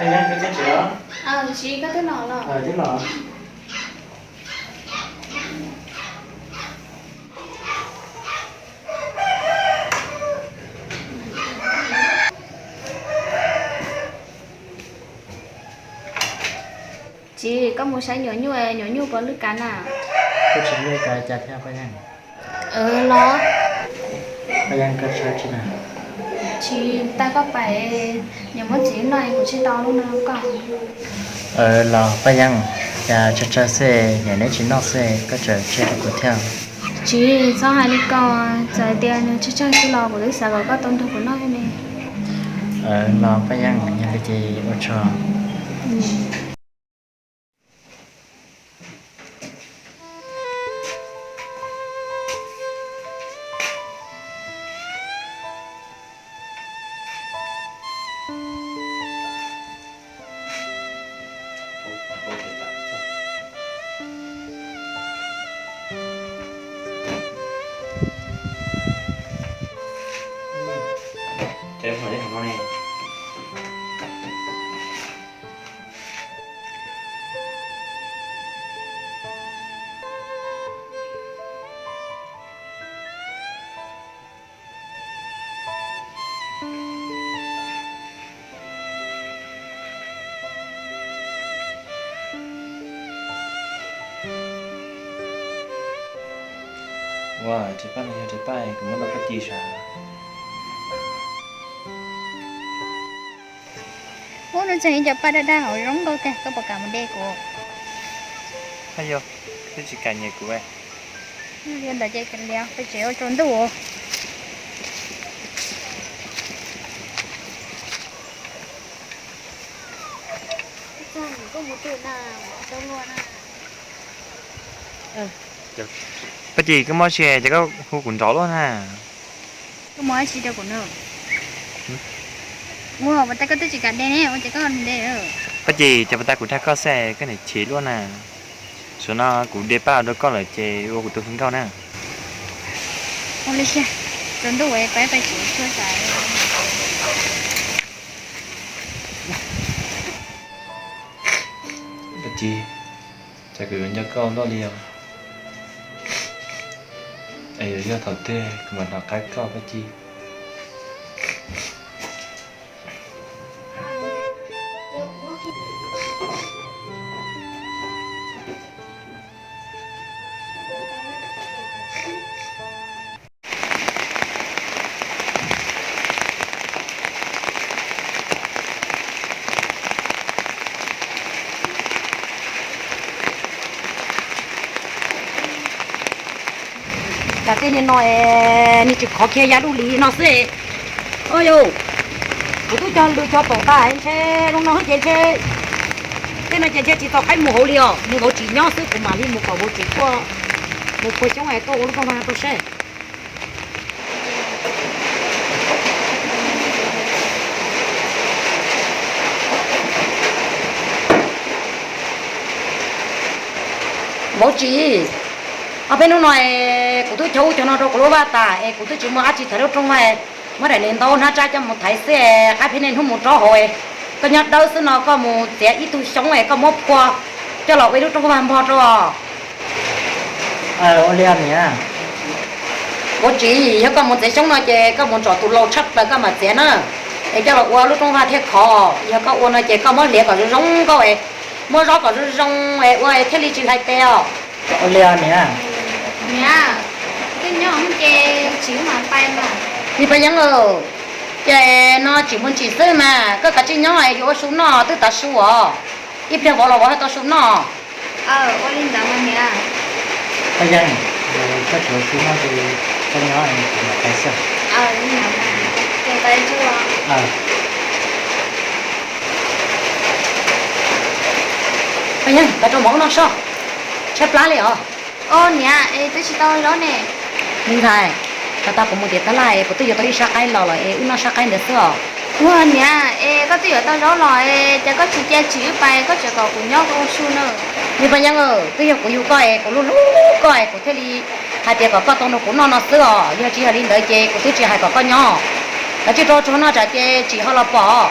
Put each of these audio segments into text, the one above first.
Paj Yeeb, koj twb los? Tsis, koj twb los los? Twb los. Tsis, koj mus saib nyuam nyuj, nyuam nyuj puas lwj kav na? Kuj tsis lwj kav cas thiab Paj Yeeb. Los. Paj Yeeb, koj tsis tsis na? Tsis, tag koj pais, nyuam muab txiv noj kuv tseg tau lub no koj. Los Paj Yeeb, cas tsawg tsawg xwb niam neb tsis noj xwb koj tseem tseg rau kuv thiab? Tsis, txhob hais li ko, txawm tias nws tsawg tsawg xwb los kuv twb xav kom koj tau nrog kuv noj thiab ne. Los Paj Yeeb, yog li ces ua tsaug. Ua, tes paj no yog tes paj kuv muab rau Paj Ci sav. Ub, nws tseem ib co paj daj daj hauv zoo nkauj tiag, koj puas kam mus de kuv? Yog, twb tsis kam nyiam kuv. Yog li ntawd ces kav liam, peb tsev ua tsaus ntuj. Paj Ci, koj mob tsi ces koj hu kuv nrov luaj na. Koj muaj dab tsi rau kuv na? Ua, puas tas koj twb tsis kam de ne, ua cas koj de? Paj Ci, ces puas tas kuv dag koj xwb koj niam chim luaj na. Saum no kuv de paj rau koj lawm ces ua kuv tus hluas nkauj na. Ua li xwb, tsaus ntuj es peb pais tsev tsuag tas. Paj Ci, cas kuv yuav nco koj luaj li os. Es yuav yog thaum twg kuv mam hnov qab koj Paj Ci. Cas tej niag no es nws tseem khov kiag ya lub li no xwb. Au yau, kuv twb cog lw cog pom tas ntshe zoo no ces ntshe tej no ces ntshe tsis tau qaib mus hauv li os, mus vauv tsis nyob xwb kuv mam li mus kom vauv tsis tuaj, mus phua xyoob es tuaj ua lub rooj vag rau seb. Vauv tsis, ob peb hnub no es kuv twb cog ub cog no rau kuv lub vaj tas es kuv twb tsis muaj dab tsi thaiv lub rooj vag, muab daim niag ntaub hnab tsab coj mus thaiv xwb, qaib pheej niaj hnub mus rau hauv. Koj nyob dawb xwb no koj mus txiav ib tug xyoob es koj muab phua coj los ua ib lub rooj vag npog rau. Ua li niam. Vauv tsis, yog koj mus txiav xyoob no ces koj mus tsom tus laus tshaj plaws koj mam txiav na, es coj los ua lub rooj vag thiaj khov. Yog koj ua no ces koj muab hliav kom zoo zoo nkauj es muab zob kom zoo zoo es ua thiaj li tsis hlais tes os. Ua li niam. Niam, twb nyob ces tsis mam pais mas. Niam Paj Yeeb, ces no tsis mus ntsis xwb mas koj kav tsij nyob es yuav ua su noj twb tav su os. Ib pliag vauv los vauv ho tau su noj. Ua li ntawd mas niam. Paj Yeeb, koj tsis ua su noj ces koj nyob kuv mam pais xwb. Paj Yeeb, pais rau mov ub noj soj, tshaib plab li os. Niam, es twb tsis tau zaub ne. Me ntxhais, tas tas kuv mus tiav tab laj es kuv twb yuav tau ib sab qaib los lawm es wb noj sab qaib ntawd xwb os. Ua niam, es koj twb yuav tau zaub los es cas koj tsis cia tsim wb pais, koj tseem kom kuv nyob ua su na. Me Paj Yeeb, twb yog kuv yug koj es kuv hlub hlub koj es kuv thiaj li hais tias kom koj tau nrog kuv noj no xwb os. Yog tsis yog li ntawd ces kuv twb tsis hais kom koj nyob. Kav tsij rau tsuag noj tsam ces tsim ho los pom.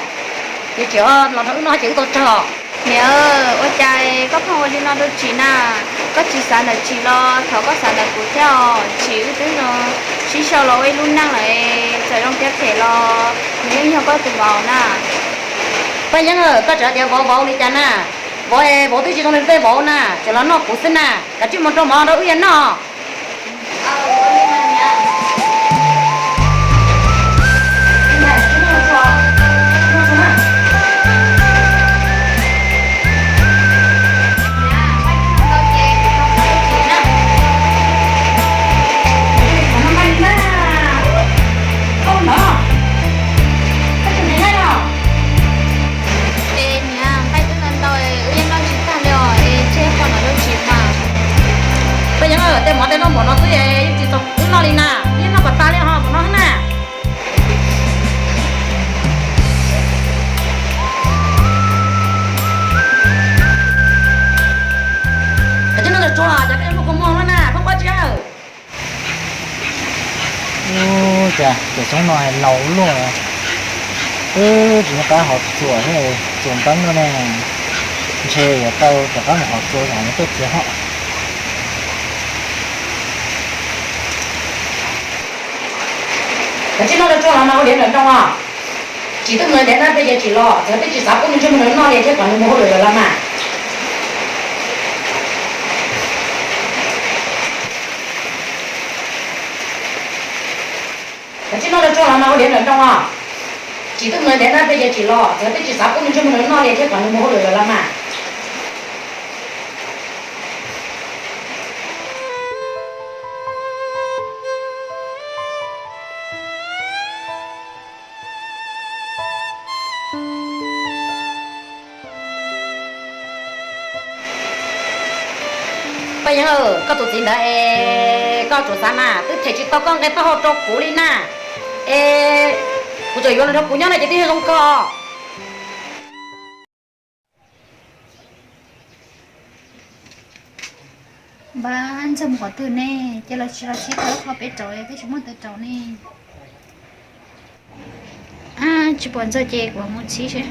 Ces tsis los nrog wb noj ces wb tau tsawg. Niam, ua cas koj pheej ua li no rau Tsim na? Koj tsis xav ntawm Tsim los thov koj xav ntawm kuv thiab os. Tsim wb twb sib sau los ua ib lub neej lawm, txawm zoo thiab phem los nws yeej yog koj tus vauv na. Paj Yeeb, koj tseem hais tias vauv vauv li cas na? Vauv es vauv twb tsis zoo li tej vauv na, tseem los noj kuv xwb na. Kav tsij mus rau mov rau wb yuav noj. Es niam, nqaij twb ntau ntau, wb yeej noj tsis tag li os, es tseg qhov no rau Tsim mas. Paj Yeeb, tej mov tej noj npaum no xwb es yeej tsis txaus wb noj li na, wb yeej noj kom tas li ho npaum no xwb na. Koj tsis noj tsuag tsuag, cas koj yuav muaj kua muag no na, koj quaj tsi? Ua cas cov xyoob no laus luaj, wb tsis nco qab hov txuas thiab, txuas npeeb luaj ne. Ntshe yuav tau rov qab mus hov txuas kom tuaj txiav hov. Koj tsis noj tsuag tsuag los mas ua diav nrawm nroos os. Tsis twb mus ntev na, peb ces tsis los, txawm twb tsis xav pub nws ntsej muag nws noj li thiab kom nws mus hauj lwm lawm los mas. Koj tsis noj tsuag tsuag los mas ua diav nrawm nroos os. Tsis twb mus ntev na, peb ces tsis los, txawm twb tsis xav pub nws ntsej muag nws noj li thiab kom nws mus hauj lwm lawm los mas. Paj Yeeb, koj tus txiv ntawd es koj tsuas xav mas twb them tsis tau koj nqe taub hau rau kuv li na. Es kuv tseem yuav nws nrog kuv nyob no ces twb yog zoo kawg. Npab Ntxawg mus qhov twg ne? Ces los tsis los txhib tau qhov peb rauv, peb tsis muaj tev rauv ne. Ab, tsis pom Ntxawg ces kuv mus txhib seb.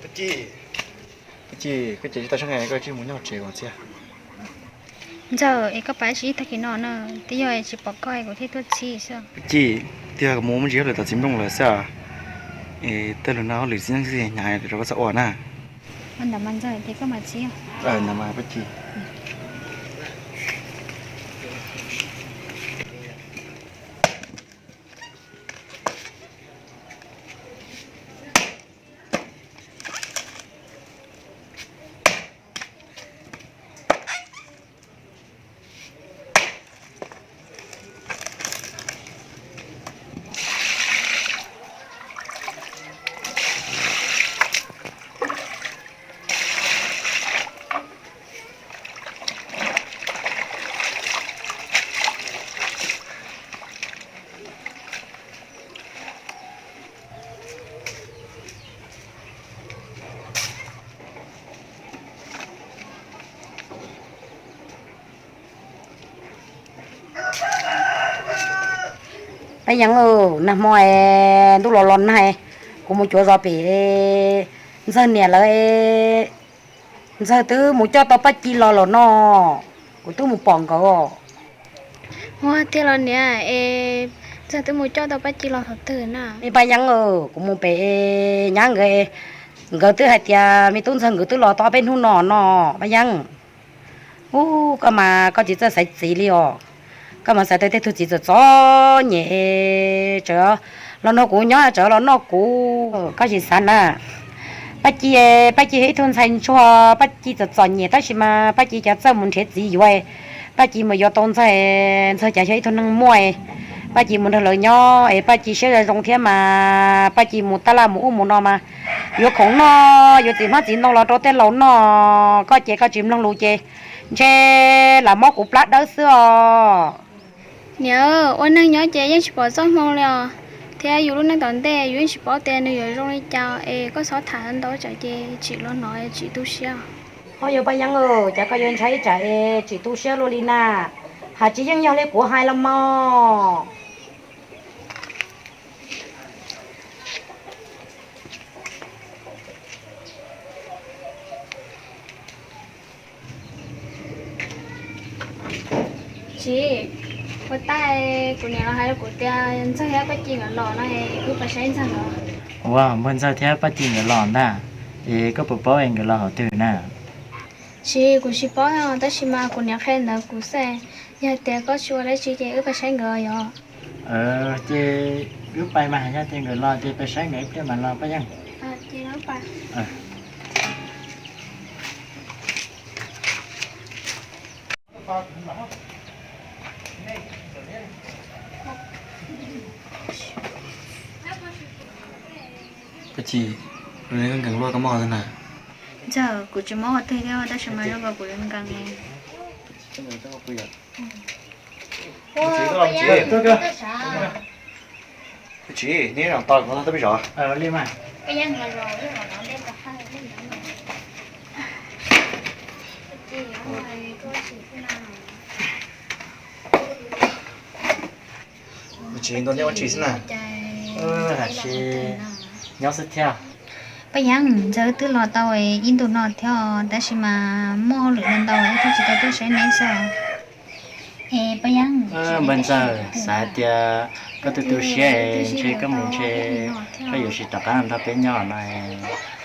Paj Ci, koj ces tsis tau sab nqe koj cia mus nyob tsev kom txiaj. Ntxawg, es koj pab ib tag kis no na, twb yog tsis pom koj kuv thiaj tuaj txhib xwb. Paj Ci, twb yog kuv mus muaj ntsis hauj lwm tom txiv nplooj lawm xwb. Es tej lus no hauj lwm txiv neej xwb, hnyav rau koj txhob ua na. Ntawd mas Ntxawg, ces koj mam txhib. Ntawd mas Paj Ci. Paj Yeeb, nag hmo ntuj los los nag, kuv mus cuav zos pem Ntxawg niam lawv, Ntxawg twb mus coj tau Paj Ci los lawm no, kuv twb mus pom nkawd. Ua tiag los niam, es Ntxawg twb mus coj tau Paj Ci los thaum twg na? Me Paj Yeeb, kuv mus pem nyab nkawd, nkawd twb hais tias me tub Ntxawg nkawd twb los tau peb hnub no no, Paj Yeeb. Ub, koj mas koj tsis txawj xaiv txiv li os. Koj mas xaiv tau tej tug txiv txom txom nyem, tsam los nrog kuv nyob tsam los noj kuv, koj tsis xav na. Paj Ci, Paj Ci yog ib tug ntxhais ntsuag, Paj Ci txom txom nyem tab sis mas Paj Ci cas txawj mus nrhiav txiv yuav. Paj Ci mus yuav tau Ntxawg, Ntxawg cas yog ib tug neeg muaj, Paj Ci mus nrog lawv nyob es Paj Ci siab zoo zoo thiab mas Paj Ci mus taj laj mus ub mus no mas yuav khoom noj, yuav txiv hmab txiv ntoo los rau tej laus noj. Koj ces koj tsis mloog lus ces Ntshe lam mob kuv plab dawb xwb os. Niam, ua neeg nyob ces yeej tsis pom txoj hmoo li os, thiab yus lub neej tom ntej yus yeej tsis paub tias nws yuav zoo li cas es koj txhob tham ntau tsam ces tsim los hnov tsis tu siab. Ho yog Paj Yeeb, cas koj yuav ntshai ib tsam es tsis tu siab luaj li na? Hais tsis yeej yog li kuv hais los mas. Tsis, ua ntej kuv niam los hais rau kuv tias Ntxawg thiab Paj Ci nkawd los no, wb pais saib Ntxawg os. Ua, Npawg Ntxawg thiab Paj Ci nkawd los ntag, es koj puas paub es nkawd los hauv twg na? Tsis, kuv tsis paub os, tab sis mas kuv niam qhia ntawd kuv xwb. Yog tias koj tsis ua dab tsi ces wb pais saib nkawd yom. Ces wb pais mas, yog tias nkawd los ces pais saib nkawd ib pliag mas los Paj Yeeb. Paj Ci, nkees luaj koj mob qhov twg na? Ntxawg, kuv tsis mob qhov twg thiab tab sis mas zoo nkaus kuv nkees. Paj Ci, neb zaum tau kuv tau peb zov. Paj Ci, ntuj, neb ua tsi xwb na? Nyob xwb thiab. Paj Yeeb, Ntxawg twb los tau ib ntu no thiab tab sis mas muaj hauj lwm ntau ntau wb thiaj tsis tau tuaj saib neb xwb. Paj Yeeb, Npawg Ntxawg, xav hais tias koj tu tu siab ntshe koj mus ntshe koj yuav tsis rov qab los nrog peb nyob no.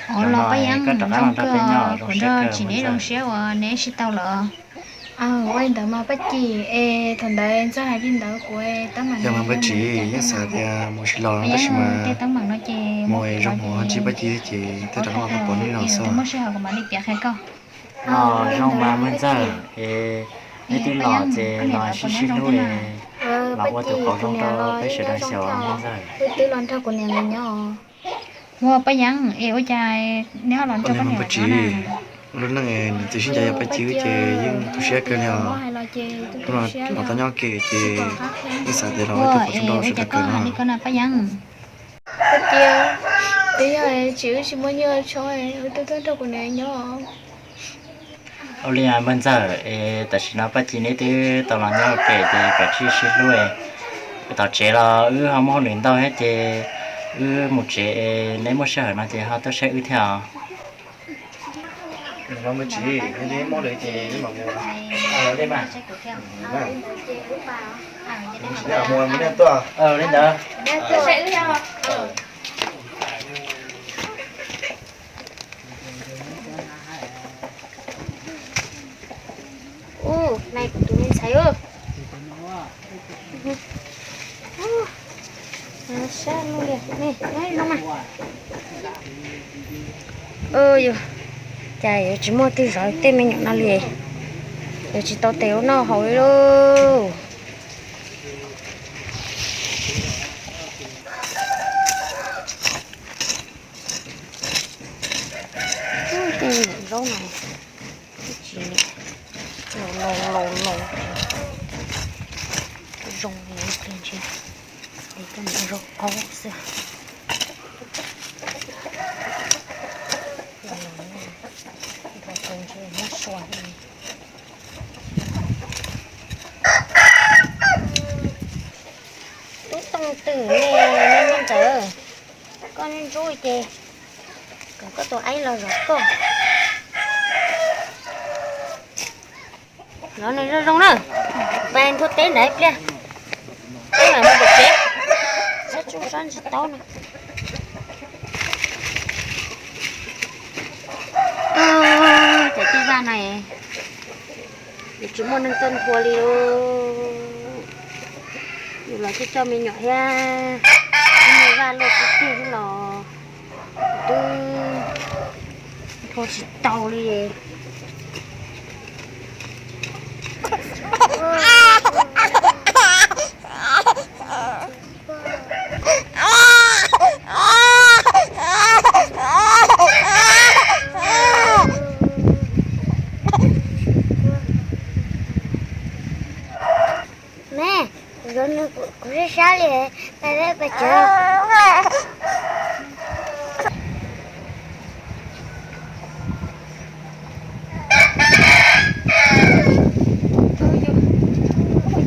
Ua los Paj Yeeb, koj rov qab los nrog peb nyob kuv nrog tsis neb zoo siab uas neb sib tau lawm. Ua li ntawd mas Paj Ci, es thaum ntawd Ntxawg hais li ntawd kuv tab mas, yog mas Paj Ci, yeej xav tias mus tsis los no tab sis mas tej teeb meem no ces mus zoo hmoov ho ntsib Paj Ci ces twb rov qab los pom neb no xwb. Muaj sij hawm kuv mam li piav qhia koj. Zoo mas Npawg Ntxawg, es neb twb los ces los sib sib hlub los ua tus qauv zoo rau peb sawv daws xyaum Npawg Ntxawg. Wb twb los nrog kuv niam nkawd nyob. Ua Paj Yeeb, es ua cas neb ho los nrog koj niam nkawd nyob na? Lub neej nws txiv sib ncaim yog Paj Ci wb ces yeej tu siab kawg li os. Hnub no los tau nyob ke ces yeej xav tias los ua tus qauv zoo rau sawv daws kawg no. Paj Yeeb, Paj Ci, twb yog tsis, wb tsis muaj nyiaj tsho, wb twb tuaj nrog kuv niam nyob. Ua li Npawg Ntxawg, es tam sim no Paj Ci neb twb tau los nyob ua ke ces kav tsij sib hlub, tom tsev los wb ho muaj hauj lwm ntau thiab ces wb mus tsev, neb muaj sij hawm no ces ho tuaj saib wb thiab os. Los Npawg Ci, neb muaj hauj lwm ces neb mam mus. Li mas, mus mus tuaj. Li ntawd. Ub, nai kuv tus me ntxhais. Sab lub li, nyob zoo mas. Yus, cas yuav tsis muaj twg zov tej me nyuam no li. Yuav tsis tau tes ua noj haus li lauj. Tej me nyuam zaub no tsis laus laus laus, zoo li ib pliag ntshe li tej me nyuam zaub qaub xwb. Nrog tus ntshe muab sua li. Tub Tooj Twm ne, me ntxawm, koj ntsuj ces kom koj tus aib los zov koj. Zov nws zoo zoo na. Pais nthua teb ntawd ib pliag, peb mam mus tom tsev. Sab tsuj sab ntsis taub no. Cov tej vaj no yuav tsis muaj neeg tuaj nthua li lauj. Yus los coj coj me nyuam thiab, ib me vaj luaj tib tug xwb los twb nthua tsis tau li. Ne, kuv yuav nws kuv sab sab li, peb peb tsev.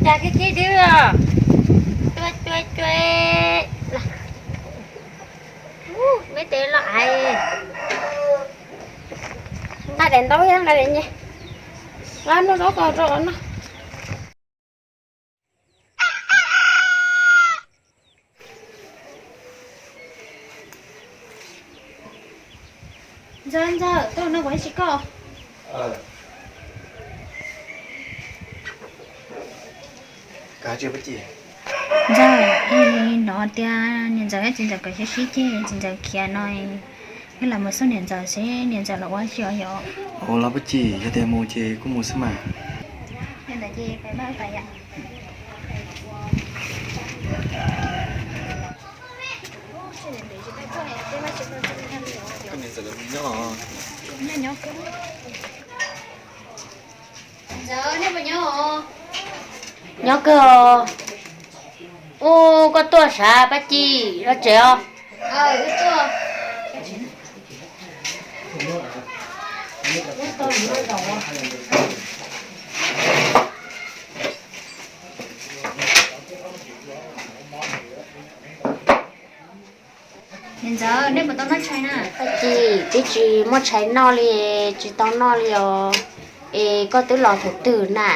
Cas kib kib dib os. Cua cua cua. Meb tes los ais. Nqa daim ntaub thiab nqa daim nyes. Nqa noj zaub qos rau no. Ntxawg, ntxawg, tuaj no kuv tsis koj. Ntxawg, hnov tias niam ntxawm thiab txiv ntxawm kawm sib sib ceg, txiv ntxawm khiav no, wb lam mus xauj niam ntxawm seb niam ntxawm los ua dab tsi os yom. Ua los Paj Ci, yog tias mus ces kuj mus xwb mas. Ntxawm, nej puas nyob? Nyob kawg os. Ub, koj tuaj sav Paj Ci los tsev os. Niam ntxawm, nej puas tau noj tshais na? Paj Ci, twb tsis muaj tshais noj li, tsis tau noj li os. Es koj twb los thaum twg na?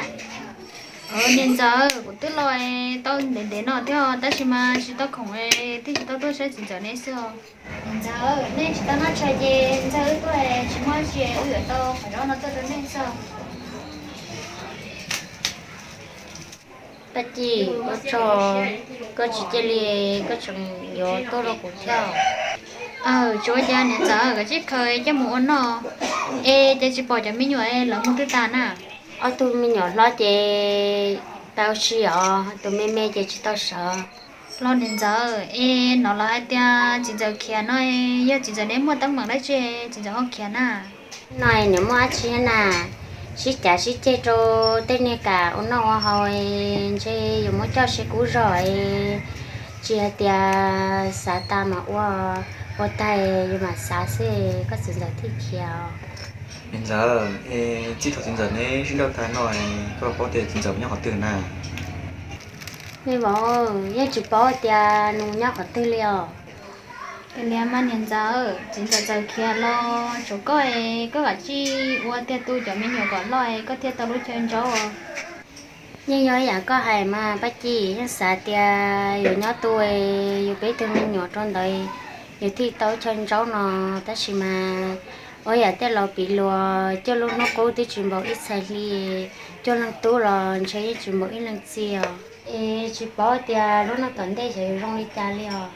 Niam ntxawm, kuv twb los tau ntev ntev no thiab tab sis mas tsis tau khoom thiaj tsis tau tuaj saib txiv ntxawm neb xwb os. Niam ntxawm, nej tsis tau noj tshais ces ntxawg wb tuaj tsis muaj tsi, wb yuav tau qhov zaub no tuaj rau nej xwb. Paj Ci, ua tsaug, koj tsis cia li, koj tseem yuav tuaj rau kuv thiab. Aw, tsis ua cas niam ntxawm, koj tsis khaws coj mus ua noj. Es ces tsis pom cov me nyuam lawv mus twg tas na? Ob tug me nyuam hlob ces tau si os, tus me me ces tsis tau sawv. Los niam ntxawm, es hnov lawv hais tias txiv ntxawm khiav no, yog txiv ntxawm neb muaj teeb meem dab tsi txiv ntxawm ho khiav na? No nws muaj dab tsi na, sib cav sib ceg rau tej niag kam ua noj ua haus, ntshe yuav muab coj seb kub zog, tsis hais tias xav tas mas ua, ua tag yuav mam xav xwb koj txiv ntxawm thiaj khiav. Niam ntxawm, es txij thaum txiv ntxawm neb sib nrauj tag no, koj paub tias txiv ntxawm mus nyob qhov twg na? Me vauv, yeej tsis paub tias nws mus nyob qhov twg li os. Kav liam mas niam ntxawm, txiv ntxawm txawm khiav los tsuav koj, koj kav tsij ua tiag tu cov me nyuam kom loj koj thiaj tau lub chaw ntsaub. Yeej yog ib yam koj hais mas Paj Ci, yeej xav tias yuav nyob tu, yuav peb tug me nyuam rau ntawd, yuav thiaj tau chaw ntsaub no, tab sis mas ua yam tej laus piv luag, cuaj lub hnub qub twb tsis npaum ib txhais hli, cuaj leeg tub los ntshe yeej tsis npaum ib leeg txiv os. Es tsis paub tias lub neej tom ntej xyov yuav zoo li cas li os.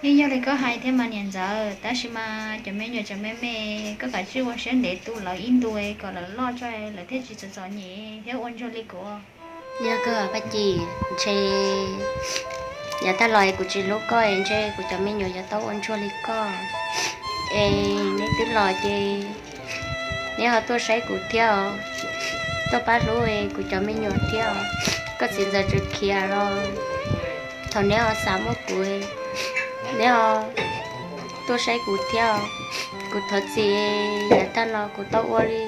Yeej yog li koj hais thiab mas niam ntxawm, tab sis mas cov me nyuam tseem me me, koj kav tsij ua siab ntev tu lawv ib ntu kom lawv loj tso lawv thiaj tsis txom txom nyem thiab ua ntsuag li kuv. Yog kawg Paj Ci, ntshe yav tag los kuv tsis hlub koj, ntshe kuv cov me nyuam yuav tau ua ntsuag li koj. Es neb twb los ces neb ho tuaj saib kuv thiab os, tuaj pab hlub kuv cov me nyuam thiab os. Koj txiv ntxawm tseem khiav los thaum neb ho xav muab kuv, neb ho tuaj saib kuv thiab os. Kuv thov txim, yav tag los kuv tau ua li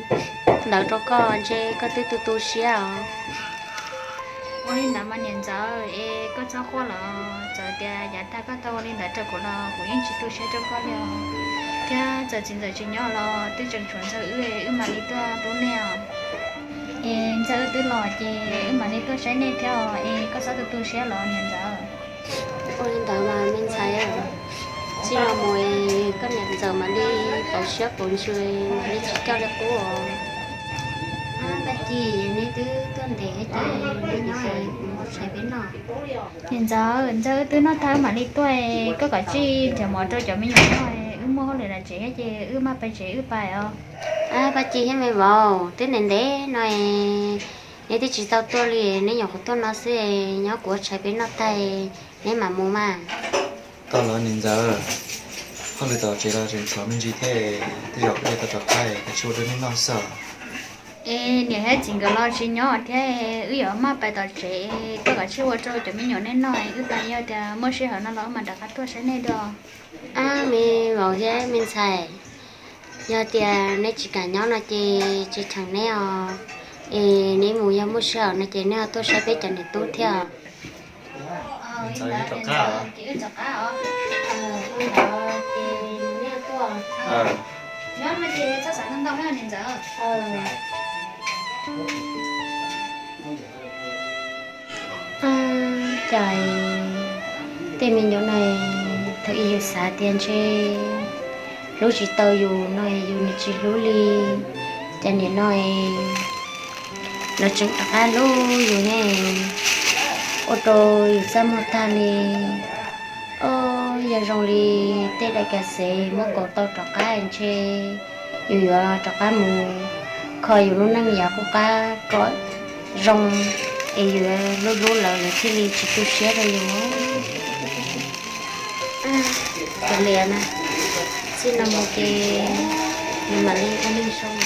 ntawd rau koj, ntshe koj twb tu tu siab os. Ua li ntawd mas niam ntxawm, es koj txhob quaj los, txawm tias yav tag koj tau ua li ntawd rau kuv los kuv yeej tsis tu siab rau koj li os. Thiab txawm txiv ntxawm tsis nyob los twb tseem tshuav ntxawg wb, wb mam li tuaj hlub nej os. Es ntxawg wb twb los ces wb mam li tuaj saib nej thiab os, es koj txhob tu tu siab los niam ntxawm. Ua li ntawd mas me ntxhais, txij no mus koj niam ntxawm mam li pauv siab pauv ntsws, mam li tsis coj li qub os. Paj Ci, neb twb tuaj ntev ces neb nyob, kuv ua tshais peb noj. Niam ntxawm, ntxawg wb twb noj tag wb mam li tuaj, koj kav tsij nrhiav mov rau cov me nyuam noj, wb muaj hauj lwm lawm tsev ces wb maj pais tsev wb pais os. Paj Ci thiab me vauv, twb ntev ntev no neb twb tsis tau tuaj li, neb nyuam qhuav tuaj no xwb, nyob kuv ua tshais peb noj tag neb mam mus mas. Tau los niam ntxawm, hauj lwm tom tsev los tseem tshuav me ntsis thiab, tej zaum peb yuav tau rov qab, kav tsij ua rau neb noj xwb os. Es niam thiab txiv nkawd los tsis nyob thiab, wb yuav maj pais tom tsev, tuaj kom tsij ua rau cov me nyuam nej noj, wb pais, yog tias muaj sij hawm no los wb mam rov qab tuaj saib nej dua. Ab, me vauv thiab me ntxhais, yog tias neb tsis kam nyob no ces tsis cheem neb os. Es neb mus, yog muaj sij hawm no ces neb ho tuaj saib peb cov niam tub thiab. Cas tej me nyuam no, thaum ub yus xav tias ntshe hlub tsis tau yus no yus nws tsis hlub li, cas nim no lawv tseem rov qab hlub yus ne, ua rau yus txaj muag tag li. Os, yog zoo li tej daim ka xev muab kaus tau rov qab ntshe yus yuav rov qab mus kho yus lub neej yav qub qab kom zoo, es yus hlub hlub lawv, lawv thiaj li tsis tu siab rau yus. Kav liam na, txij no mus ces nws mam li ua neeg zoo.